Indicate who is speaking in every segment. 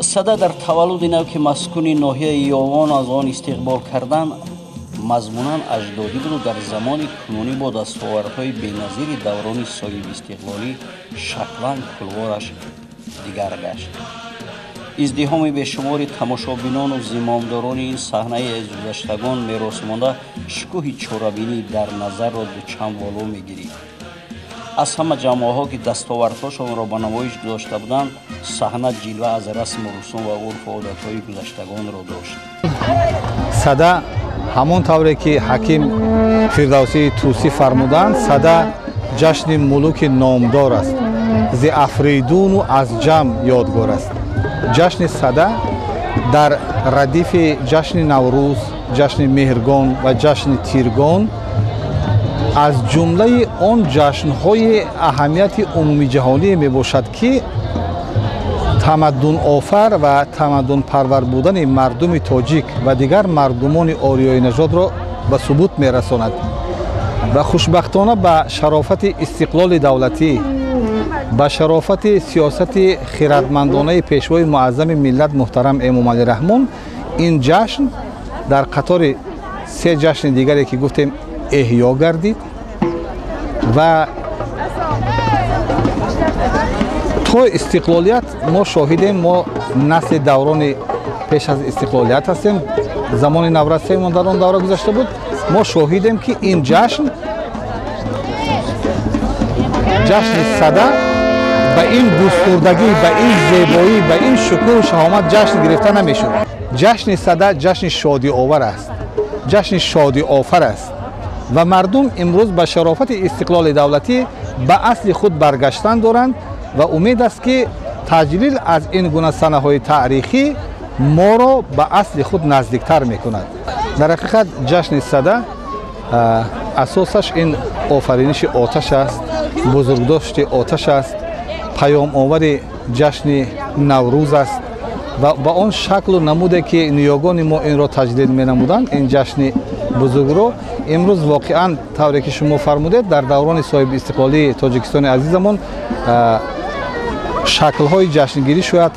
Speaker 1: Сада дар таваллуди нав, ки маскуни ноҳияи Ёвон аз он истиқбол кардан, мазмунан аҷдодӣ буду дар замони кунунӣ бо дастовардҳои беназири даврони соҳибистиқлолӣ шаклан кулвораш дигар гашт. Издиҳоми бешумори тамошобинону зимомдорони ин саҳнаи аз гузаштагон меросмонда шукӯҳи чорабинӣ дар назарро дучанд боло мегирифт. Аз ҳама ҷамоаҳо, ки дастовардҳошонро ба намоиш гузошта буданд, саҳна ҷилва аз расму русум ва урфу одатҳои гузаштагонро дошт.
Speaker 2: Сада ҳамон тавре ки ҳаким Фирдавсии Тӯсӣ фармуданд, сада ҷашни мулуки номдор аст, зи Афридуну аз ҷам ёдгор аст. Ҷашни сада дар радифи ҷашни Наврӯз, ҷашни Меҳргон ва ҷашни Тиргон аз ҷумлаи он ҷашнҳои аҳамияти умумиҷаҳоние мебошад, ки тамаддунофар ва тамаддунпарвар будани мардуми тоҷик ва дигар мардумони ориёинажодро ба субут мерасонад. Ва хушбахтона ба шарофати истиқлоли давлатӣ, ба шарофати сиёсати хиратмандонаи пешвои муаззами миллат муҳтарам Эмомалӣ Раҳмон ин ҷашн дар қатори се ҷашни дигаре ки гуфтем эҳё гардид ва то истиқлолият мо шоҳидем. Мо насли даврони пеш аз истиқлолият ҳастем, замони наврасиамон дар он давра гузашта буд. Мо шоҳидем, ки ин ҷашн, ҷашни сада, ба ин густурдагӣ, ба ин зебоӣ, ба ин шукӯҳу шаҳомат ҷашн гирифта намешуд. Ҷашни сада ҷашни шодиовар аст, ҷашни шодиофар аст ва мардум имрӯз ба шарофати истиқлоли давлатӣ ба асли худ баргаштан доранд ва умед аст, ки таҷлил аз ин гуна санаҳои таърихӣ моро ба асли худ наздиктар мекунад. Дар ҳақиқат ҷашни сада асосаш ин офариниши оташ аст, бузургдошти оташ аст, паёмовари ҷашни Наврӯз аст ва ба он шаклу намуде ки ниёгони мо инро таҷлил менамуданд, ин ҷашни бузургро имрӯз воқеан тавре ки шумо фармудед, дар даврони соҳибистиқлолии Тоҷикистони азизамон шаклҳои ҷашнгирӣ шояд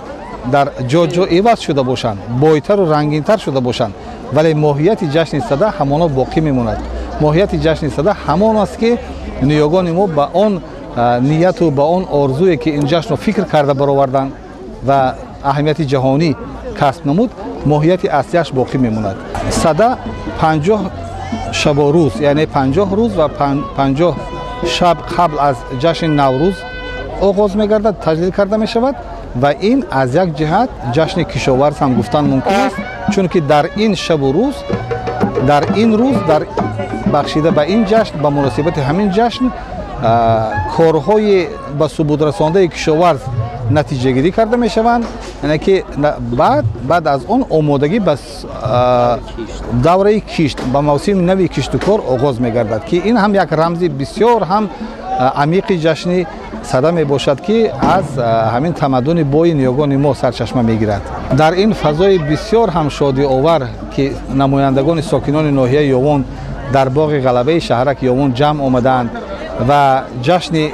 Speaker 2: дар ҷо ҷо иваз шуда бошанд, бойтару рангинтар шуда бошанд, вале моҳияти ҷашни сада ҳамоно боқӣ мемонад. Моҳияти ҷашни сада ҳамон аст, ки ниёгони мо ба он нияту ба он орзуе ки ин ҷашнро фикр карда бароварданд ва аҳамияти ҷаҳонӣ касб намуд, моҳияти аслиаш боқӣ мемонад. Сада 50 шабу рӯз, яъне 50 рӯз ва 50 шаб қабл аз ҷашни Наврӯз оғоз мегардад, таҷлил карда мешавад ва ин аз як ҷиҳат ҷашни кишоварз ҳам гуфтан мумкин аст, чунки дар ин шабу рӯз, дар ин рӯз, дар бахшида ба ин ҷашн, ба муносибати ҳамин ҷашн корҳои ба субутрасондаи кишоварз натиҷагирӣ карда мешаванд, яъне ки баъд аз он омодагӣ ба давраи кишт, ба мавсими нави киштукор оғоз мегардад, ки ин ҳам як рамзи бисёр ҳам амиқи ҷашни сада мебошад, ки аз ҳамин тамаддуни бои ниёгони мо сарчашма мегирад. Дар ин фазои бисёр ҳам шодиовар, ки намояндагони сокинони ноҳияи Ёвон дар боғи ғалабаи шаҳрак Ёвон ҷамъ омадаанд ва ҷашни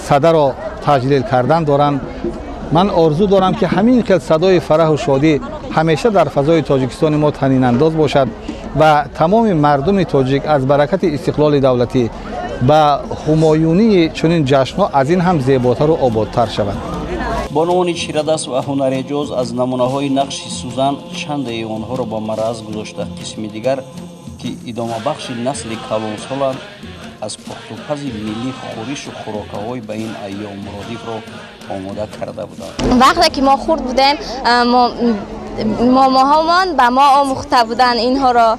Speaker 2: садаро таҷлил кардан доранд, ман орзу дорам, ки ҳамин хел садои фараҳу шодӣ ҳамеша дар фазои Тоҷикистони мо танинандоз бошад ва тамоми мардуми тоҷик аз баракати истиқлоли давлатӣ ба ҳумоюнии чунин ҷашнҳо аз ин ҳам зеботару ободтар шавад.
Speaker 1: Бонувони чирадаст ва ҳунареҷоз аз намунаҳои нақши сӯзан чандеи онҳоро ба мараз гузошта, қисми дигар, ки идомабахши насли калонсоланд, аз пухтупази миллӣ хӯришу хӯрокаҳои ба ин айём муродифро омода карда буданд.
Speaker 3: Вақте ки мо хурд будем, момоҳомон ба мо омӯхта буданд инҳоро.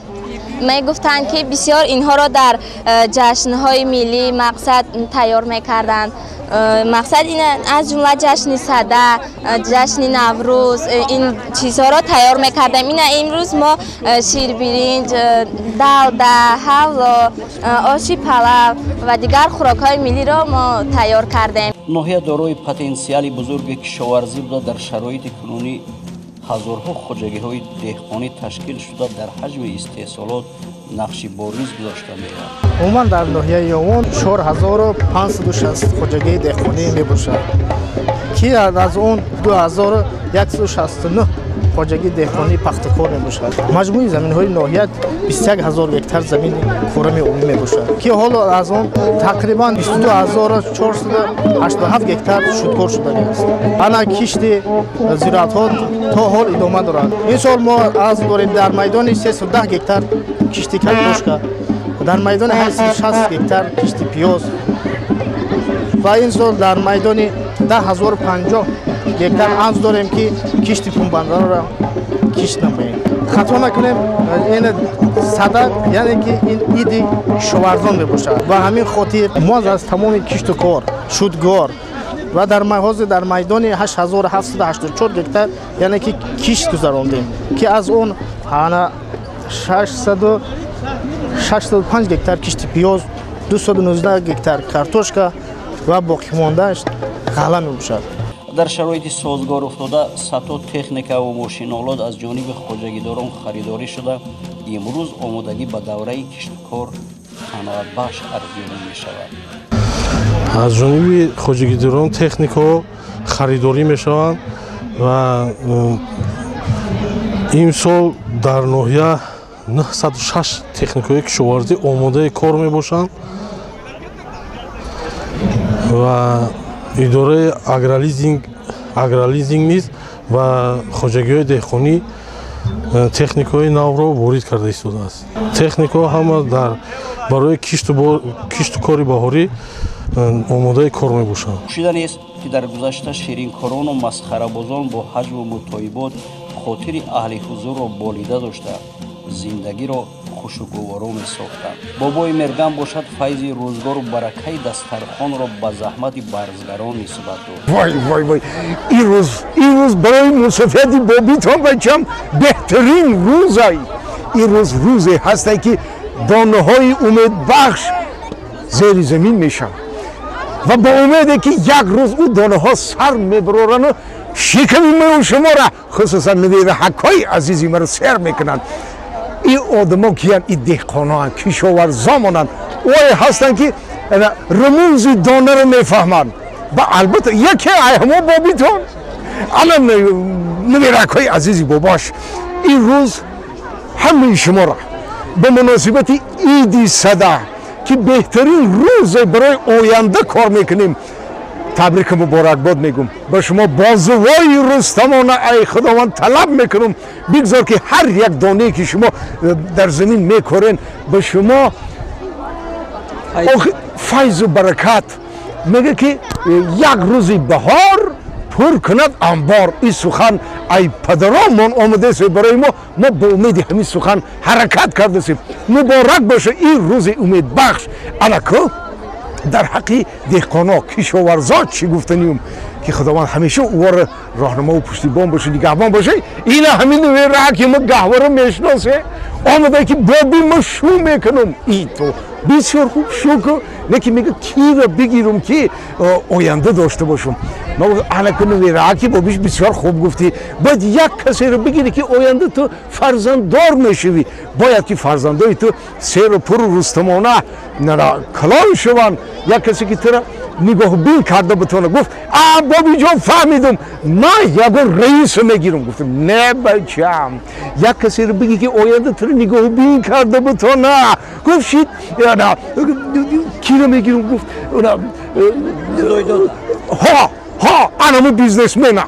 Speaker 3: Мегуфтанд, ки бисёр инҳоро дар ҷашнҳои миллӣ мақсад тайёр мекарданд. Мақсад ин аз ҷумла ҷашни сада, ҷашни Наврӯз, ин чизҳоро тайёр мекардем. Ина имрӯз мо ширбиринҷ, далда, ҳавло, оши палав ва дигар хӯрокҳои миллиро мо тайёр кардем.
Speaker 1: Ноҳия дорои потенсиали бузурги кишоварзӣ буда, дар шароити кунунӣ ҳазорҳо хоҷагиҳои деҳқонӣ ташкил шуда, дар ҳаҷми истеҳсолот нақши бориз гузошта меравад.
Speaker 4: Умуман дар ноҳияи Ёвон 4560 хоҷагии деҳқонӣ мебошад, ки аз он 2169 хоҷагии деҳқонии пахтакор мебошад. Маҷмӯи заминҳои ноҳия 21000 гектар замини корами обӣ мебошад, ки ҳоло аз он тақрибан 22487 гектар шудкор шудааст. Ана кишти зироатҳо то ҳол идома дорад. Ин сол мо азм дорем дар майдони 310 гектар кишти картошка, дар майдони 860 гектар кишти пиёз ва ин сол дар майдони 10050 гектар азм дорем, ки кишти пунбандаро кишт намоем. Хато накунем, ин сада, яъне ки ин иди кишоварзон мебошад. Ба ҳамин хотир мо аз тамоми кишту кор, шудгор ва дар ҳозир дар майдони 8784 гектар, яъне ки кишт гузарондем, ки аз он 665 гектар кишти пиёз, 219 гектар картошка ва боқимондааш ғалла мебошад.
Speaker 1: Дар шароити созгор уфтода садҳо техника ва мошинолот аз ҷониби хоҷагидорон харидорӣ шуда, имрӯз омодагӣ ба давраи киштукор қаноатбахш арзёбӣ мешавад.
Speaker 5: Аз ҷониби хоҷагидорон техникаҳо харидорӣ мешаванд ва имсол дар ноҳия 906 техникаҳои кишоварзӣ омодаи кор мебошанд ва идораи агролизинг низ ва хоҷагиҳои деҳқонӣ техникаҳои навро ворид карда истодааст. Техникаҳо ҳама барои кишту кори баҳорӣ омодаи кор мебошанд.
Speaker 1: Пӯшида нест, ки дар гузашта ширинкорону масхарабозон бо ҳаҷву мутоибот хотири аҳли ҳузурро болида дошта, зиндагиро хушу гуворо месохтанд. Бобои Мерган бошад, файзи рӯзгору баракаи дастархонро ба заҳмати барзгарон нисбат дод.
Speaker 6: Вой вой вой, ин рӯз барои мусофияти бобитон бачам беҳтарин рӯзай. Ин рӯз рӯзе ҳасте, ки донаҳои умедбахш зери замин мешаванд ва ба умеде, ки як рӯз ӯ донаҳо сар мебарорану шиками маю шуморо, хусусан навираҳакҳои азизи маро сер мекунанд. Ин одамо киянд? Ин деҳқоноанд, кишоварзомонанд, ое ҳастанд, ки румӯзи донаро мефаҳманд. Ба албатта яке ай ҳамо бобитон, ана навиракҳои азизи бобош. Ин рӯз ҳамаи шуморо ба муносибати иди сада, ки беҳтарин рӯзе барои оянда кор мекунем, табрику муборакбод мегӯм ба шумо. Бозувои рустамона ай Худованд талаб мекунам, бигзор, ки ҳар як донае, ки шумо дар замин мекорен, ба шумо файзу баракат. Мега, ки як рӯзи баҳор пур кунад амбор. Ин сухан ай падаромон омадааст барои мо. Мо ба умеди ҳамин сухан ҳаракат кардасем. Муборак боша ин рӯзи умедбахш. Анаку дар ҳаққи деҳқоно, кишоварзо чӣ гуфтаниюм, ки Худованд ҳамеша ӯро роҳнамову пуштибон боша, нигаҳбон боша. Ина ҳамин ки мо гаҳвора мешиносе, омада, ки боби мо шу мекунам. И то бисёр хуб шу ку, не ки мега, киро бигирам, ки оянда дошта бошам? Анаку ки бобиш бисёр хуб гуфтӣ, бояд як касеро бигирӣ, ки оянда ту фарзанддор мешавӣ, бояд ки фарзандои ту серу пуру рустамона калон шаванд, як касе, ки туро нигоҳбин карда битавона. Гуфт: а бобиҷон, фаҳмидум, ман ягон раисо мегирам. Гуфтам: не, бачам, як касеро бигӣ, ки оянда туро нигоҳбин карда битавона. Гуфт: шит, киро мегирам? Гуфт: ҳо ҳо, анаму бизнесмена,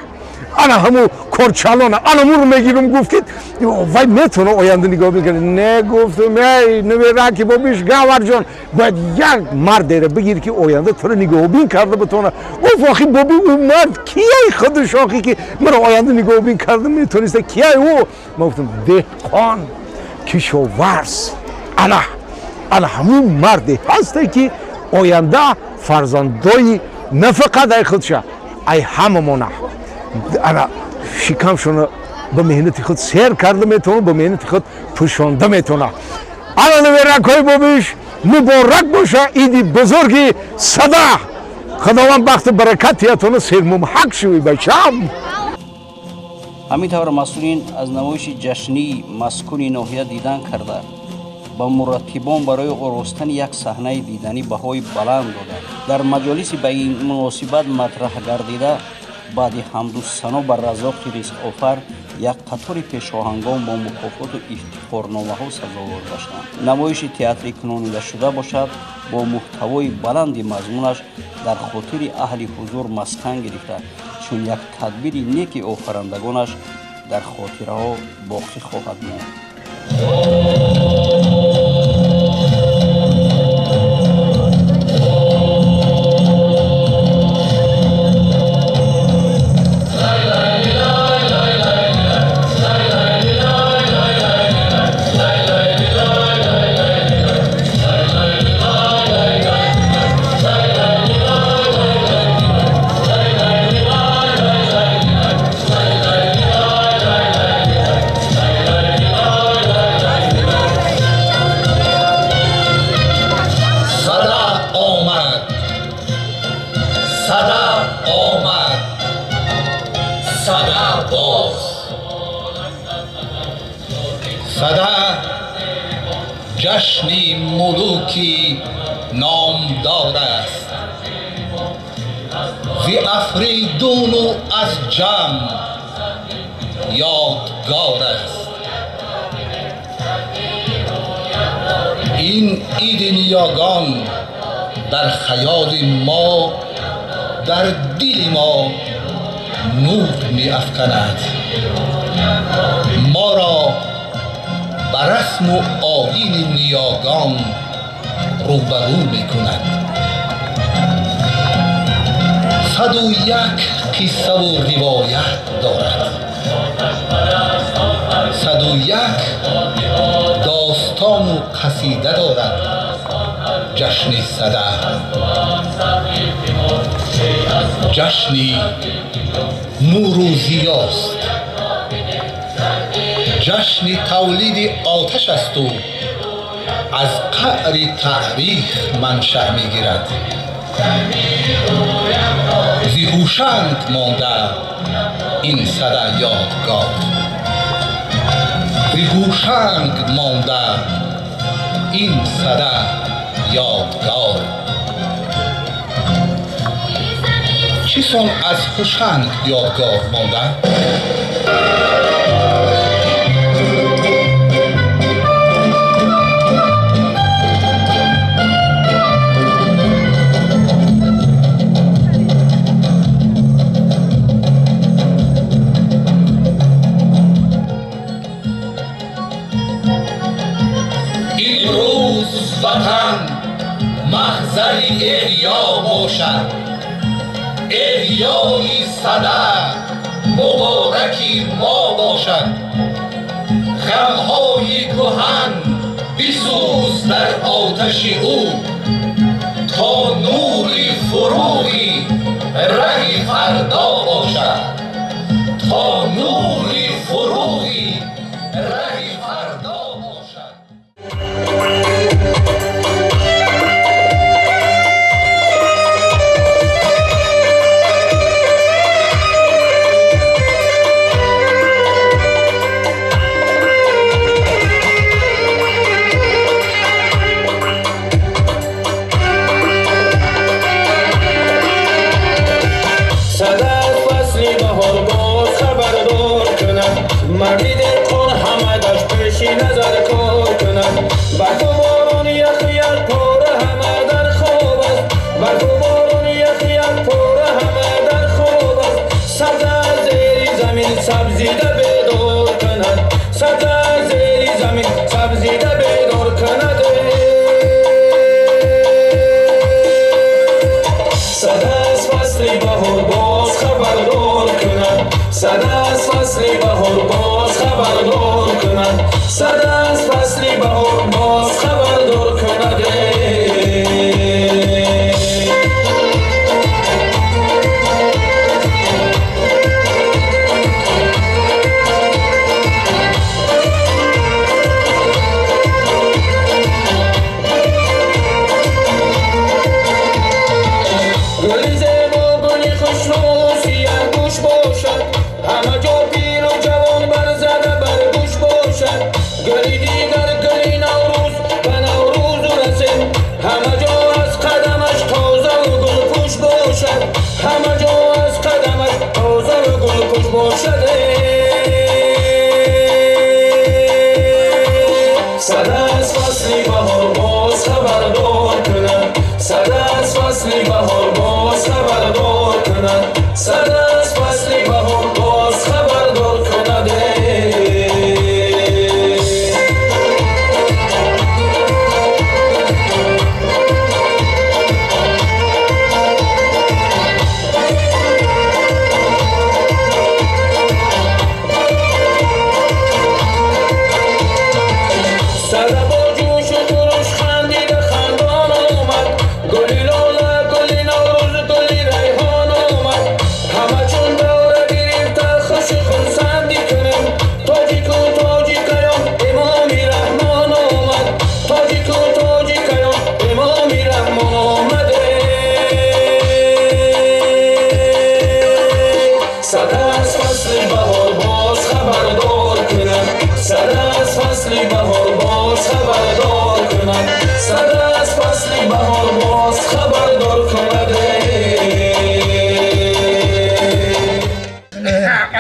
Speaker 6: ана ҳаму корчалона, анамуро мегирам. Гуфт, ки вай метавона оянда нигоҳ мекунад. Не, гуфтам, эй намераки бобиш Гаварҷон, бояд як мардеро бигир, ки оянда туро нигоҳбин карда битавона. Гуфт: охи боби, ӯ мард кияй? Худаш охи, ки маро оянда нигоҳбин карда метавониста, кияй ӯ? Ман гуфтам: деҳқон, кишоварз, ана ҳамун марде ҳасте, ки оянда фарзандои на фақат ай худша, ай ҳамамона ана шикамшона ба меҳнати худ сер карда метавона, ба меҳнати худ пӯшонда метавона. Ана наверакҳои бобиш, муборак боша иди бузурги сада. Худованд бахту баракат тиятона, сермумҳак шуви, бачам.
Speaker 1: Ҳамин тавр масъулин аз намоиши ҷашнии маскуни ноҳия дидан карда. Ба мураттибон барои оростани як саҳнаи диданӣ баҳои баланд доданд. Дар маҷолиси ба ин муносибат матраҳ гардида, баъди ҳамду сано ба Раззоқи ризқофар як қатори пешоҳангон бо мукофоту ифтихорномаҳо сазовор гаштанд. Намоиши театри кунонидашуда бошад, бо муҳтавои баланди мазмунаш дар хотири аҳли ҳузур маскан гирифта, чун як тадбири неки офарандагонаш дар хотираҳо боқӣ хоҳад монд.
Speaker 7: Сада ҷашни мулуки номдор аст, зи Афридуну аз Ҷам ёдгор аст. Ин иди ниёгон дар хаёли мо, дар дили мо нур меафканад, моро ба расму оини ниёгон рӯбарӯ мекунад. 101 қиссаву ривоят дорад, 101 достону қасида дорад ҷашни Сада, ҷашни нуру зиёст, ҷашни тавлиди оташ асту аз қаъри таърих маншаъ мегирад. Зи Ҳушанг монда ин Сада ёдгор, зи Ҳушанг монда ин Сада ёдгор. Чӣ сон аз Ҳушанг ёдгор монда? Имрӯз ватан маҳзари эҳё бошад, эҳёи Сада мубораки мо бошад. Ғамҳои кӯҳан бисӯз дар оташи ӯ, то нури фурӯғи раҳи фардо бошад, то нури фурӯғи раҳи фардо бошад.
Speaker 8: Ҳама ҷо пиру ҷавон барзада бар гӯш бошад. гулкуш бошад. Сада аз фасли баҳор боз хабардор кунад, сада аз фасли баҳор боз хабардор кунад, сада аз фасли баҳор боз хабардор кунад.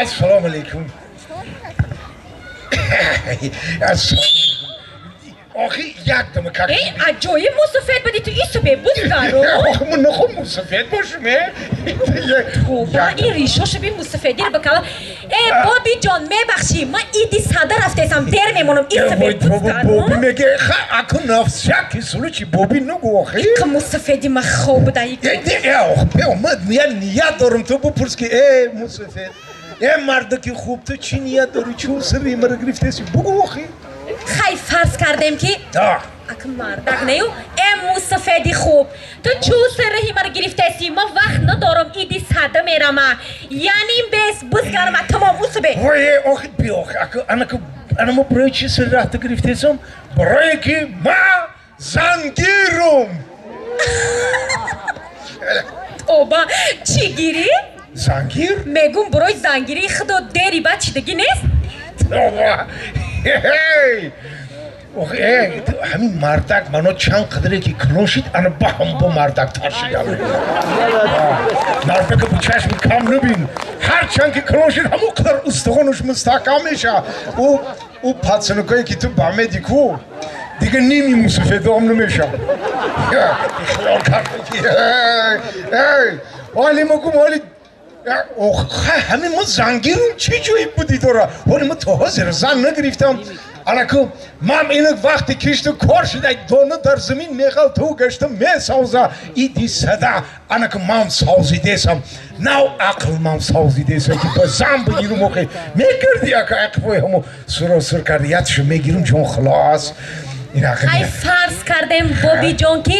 Speaker 6: Ассалому алайкум. Ассалому алайкум. Охи як дама как.
Speaker 9: Эй, аҷоиб мусофир будӣ ту исубе буд гаро.
Speaker 6: Охи ман нахом мусофир бошум, э?
Speaker 9: Тоба, ин ришошо би мусофирдир бакала. Э, Боби ҷон, мебахшӣ, ман иди сада рафтесам, дер мемонам, исубе буд гаро.
Speaker 6: Боби меге, ха, аку нафсяки случай Боби нагу охи.
Speaker 9: Ика мусофирди ма хоб буда ика.
Speaker 6: Э, ох, ман я ният дорам ту бупурс ки, э, мусофир. Э, мардаки хуб, ту чӣ ният дорӣ, чун сирри маро гирифтеси? Бугу охи.
Speaker 9: Хай, фарз кардем ки ак мардак нею, э мусафеди хуб, ту чун сирри маро гирифтеси? Ман вақт надорам, иди сада мерама, яъне бес бузгарма, тамом усубе.
Speaker 6: Ой, охи би охи, аку анаку ана мо барои чӣ сирри рафта гирифтесам? Барое ки ма зангирум.
Speaker 9: Тоба, чӣ гирӣ?
Speaker 6: Зангир?
Speaker 9: Мегум барои зангирии худо дери баъд чидагӣ нест?
Speaker 6: Ҳамин мардак мано чанд қадре ки калон шид, ана ба ҳам бо мардактар шидам. Мардака бо чашми кам набин. Ҳарчанд ки калон шид, ҳамон қадар устухонаш мустаҳкам мешавад. Ӯ пацанукое ки ту ба меди ку, дига ними мусафедом намешавад. Хиёл карда ки оли могум оли ҳамин мо зангирум чӣ ҷои буди дора? Ҳоли мо то ҳозир зан нагирифтам. Анаку ман ин вақти кишту кор шуда дона дар замин меғалту гашта месоза иди сада. Анаку ман созидесам, нав ақл ман созидесам ки ба зан бигирум. Охи мекарди ака ақлҳои ҳамо суросур карди ятшо мегирум ҷон хилос.
Speaker 9: Ай, фарз кардем, Боби ҷон, ки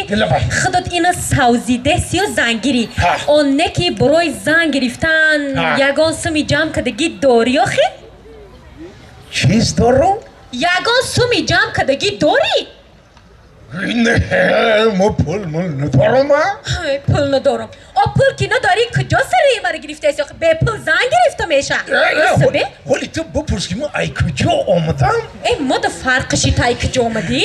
Speaker 9: худот ина савзидесию зангирӣ, он не ки барои зан гирифтан ягон суми ҷамъ кардагӣ дорӣ охи?
Speaker 6: Чиз дорум?
Speaker 9: Ягон суми ҷамъ кардагӣ дорӣ?
Speaker 6: Не, мо пул мул надорам.
Speaker 9: Пул надорам. О, пул ки надорӣ, куҷо сари маро гирифтаси? Бепул зан гирифта меша?
Speaker 6: Ҳоли ту бипурс ки мо ай куҷо омадам?
Speaker 9: Э, мо да фарқиши та ай куҷо омадӣ?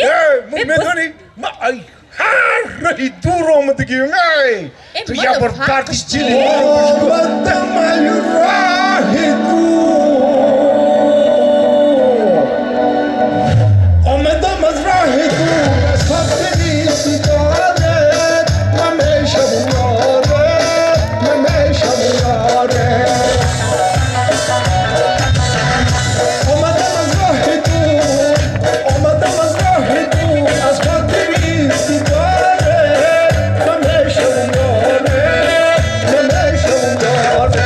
Speaker 6: Мо медонӣ, ма ай ҳар роҳи дур омадагим. Эй, ту як бор дарди дили маро гӯш кун. Омадам ай роҳи дур, омадам аз роҳи дур, аз хотири ситорат ман мешавам ёрат, ман мешавам ёрат. Омадам аз роҳи дур, омадам аз роҳи дур, аз хотири ситорат ман мешавам ёрат, ман мешавам ёрат.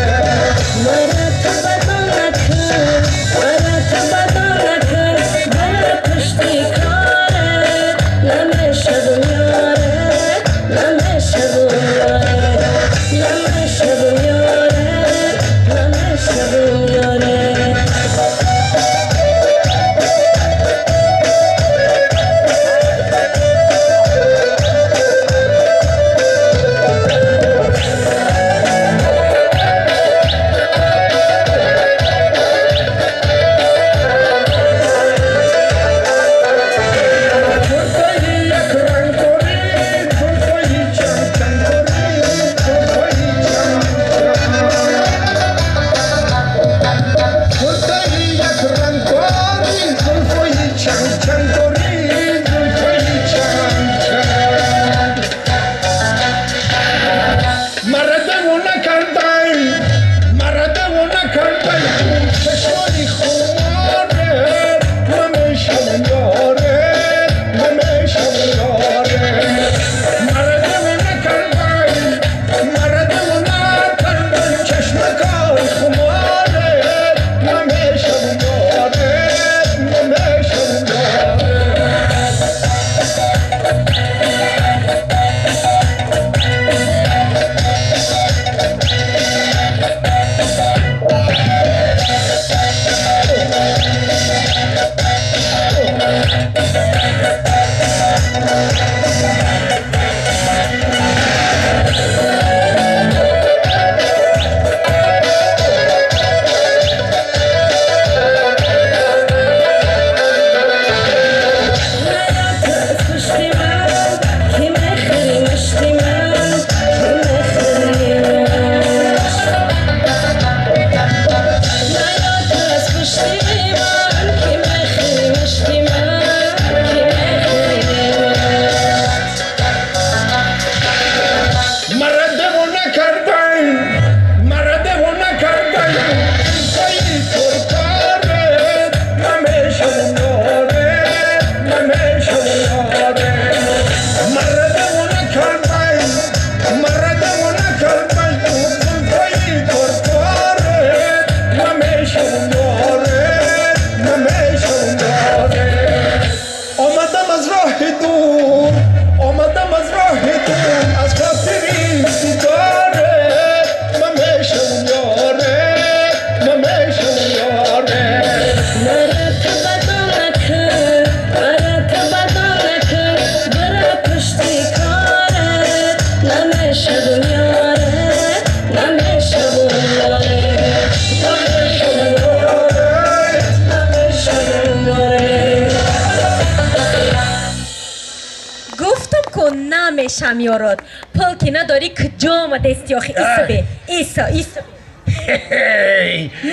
Speaker 9: Намешам ёрот. Пул ки надорӣ, куҷо омадести охи? Исо бе, исо, исо.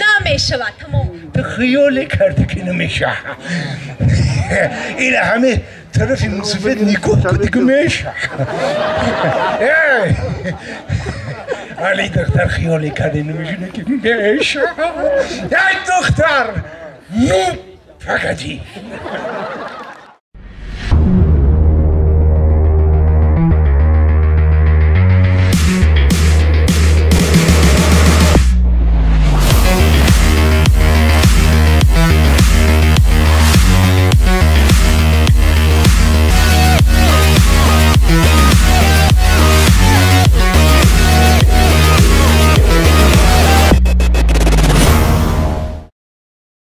Speaker 9: Намешавад, тамом.
Speaker 6: Ту хиёле кардӣ ки намеша. Ила ҳаме тарафи мусофир нигоҳ кунӣ ки меша. Али духтар, хиёле кардӣ намешуда ки меша. Эй духтар, ну погоди.